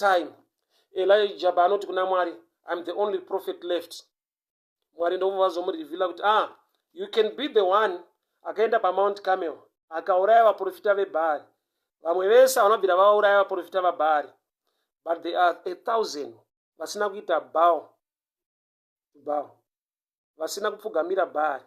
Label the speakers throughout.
Speaker 1: time Elijah paanoti kuna Mwari, "I'm the only prophet left," Mwari ndobva vazomureveala kuti, "Ah, you can be the one akaenda paMount Carmel akauraya vaprofita veBhaari. Vamwe vese vanobvira vauraya vaprofita vaBhaari, but there are 1,000 vasina kuita bow Baal, vasina kupfugamira Bhaari,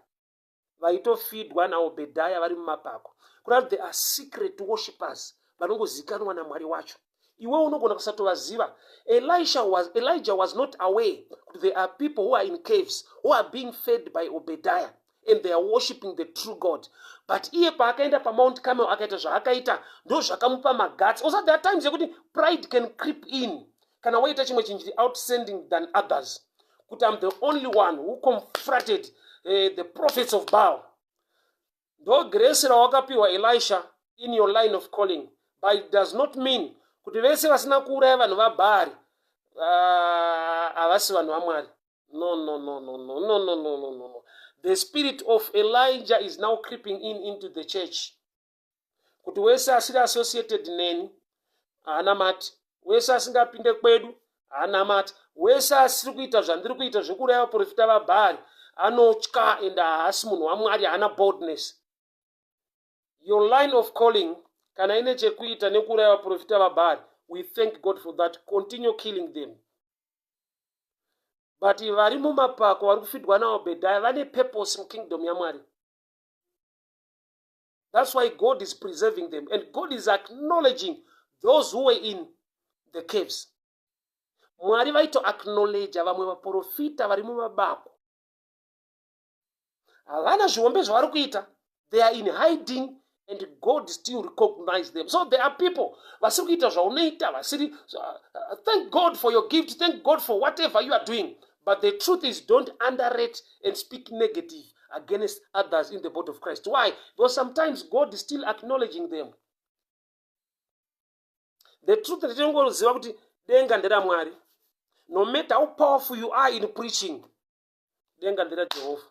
Speaker 1: vaitofeedwa naObhedhaya vari mumapako." Kureva there are secret worshippers vanongozikanwa naMwari wacho. Iwe unogona kusatovaziva. Elijah was not aware kuti there are people who are in caves who are being fed by Obadiah and they are worshipping the true God. But iye paakaenda paMount Carmel akaita zvaakaita, ndo zvakamupa maguts. Also, there are times yekuti pride can creep in kana waita chimwe chinhu chiri outstanding than others, kuti, "I'm the only one who confronted the prophets of Baal." Ndo grace rawakapiwa, Elisha, in your line of calling, but it does not mean kuti vese vasina kuuraya vanhu vaBhaari havasi vanhu vaMwari. No, no, no, no, no, no, no, no, no, no, no. The spirit of Elijah is now creeping in into the church, kuti wese asiri associated neni haana mati, wese asingapinde kwedu haana mati, wese asiri kuita zvandiri kuita zvekuuraya vaprofita vaBhaari anotya and haasi munhu waMwari, haana boldness. Your line of calling kana ine chekuita nekuuraya vaprofita vaBhaari, we thank God for that. Continue killing them. But vari mumapako vari kufeedwa naObhedhaya vane purpose mukingdom yaMwari. That's why God is preserving them and God is acknowledging those who were in the caves. Mwari vaitoacknowledga vamwe vaprofita vari mumabako. Havana zvihombe zvavari kuita. They are in hiding and God still recognize them. So there are people vasiri kuita zvaunoita, vasiri. Thank God for your gift. Thank God for whatever you are doing. But the truth is, don't underrate and speak negative against others in the body of Christ. Why? Because sometimes God is still acknowledging them. The truth retinongoziva kuti denga nderaMwari. No matter how powerful you are in preaching, denga nderaJehovha.